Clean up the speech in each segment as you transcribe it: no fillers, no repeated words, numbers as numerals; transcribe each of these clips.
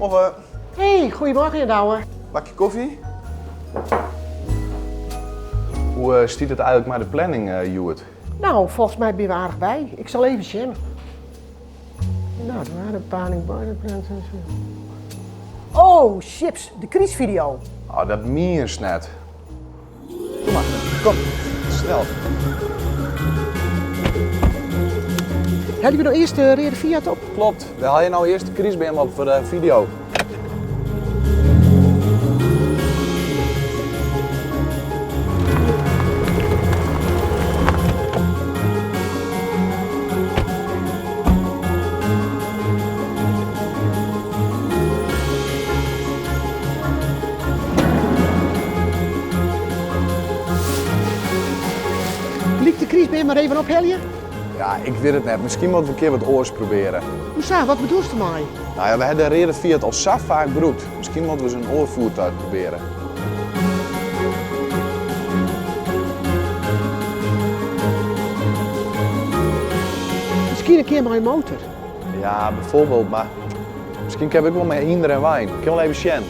Morgen. Hey, goedemorgen Jan Douwe. Bakje kofje? Hoe stiet it eigenlik mei de planning hjoed? No, folgens my binne we aardich by. Ik sil even sjen. No, de waarde paling Oh, chips, de krystfideo. Oh, dat mienst net. Kom mar, kom. Snel. Helje we no earst de reade Fiat op? Klopt, we helje no earst de krystbeam op foar de fideo. Gelyk de krystbeam mar even ophelje? Ja, ik wit it net. Miskien moatte we in kear wat oars probearje. Hoesa, wat bedoelst dermei? No ja, we ha de reade Fiat al sa faak brûkt. Miskien moatte we ris in oar foertuig probearje. Miskien in kear mei in motor. Ja, bijvoorbeeld, mar miskien kinne we ek wol mei hynder en wein. Ik kin wol even sjen.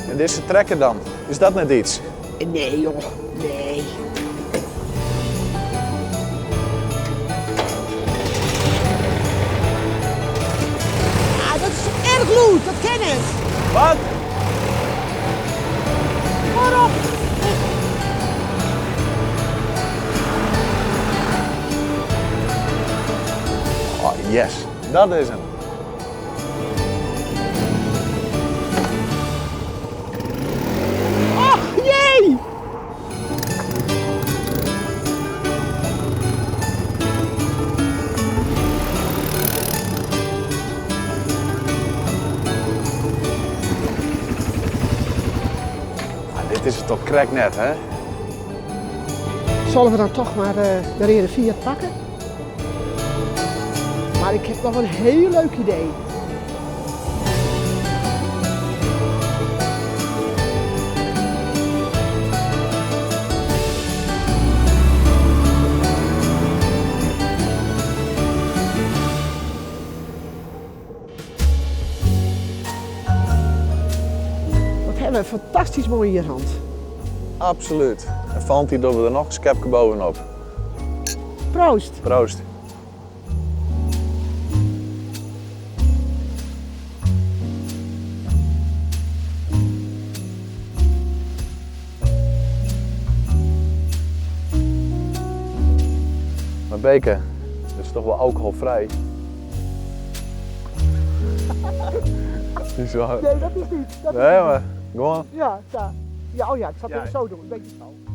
En dizze trekker dan, is dat net iets? Nee joh, nee. Ah, dat is erg lûd, dat kin net. Wat? Foarop! Oh, yes, dat is 'm. Och, jee! Ah, dit is it toch krekt net, hè? Sille we dan toch mar de reade Fiat pakke? Mar ik ha noch in hiel leuk idee. Wat ha we in fantastysk moai jier hân. Absolút. En fan tiid dogge we der noch in skepke bovenop. Proost. Proost. Maar Beke, dit is toch wol alkoholfrij? Nee, dat is niet. Dat Nee, maar gewoan. Ja, sa. Ja, oh ja, ik sil it even sa doen. Een beetje zo.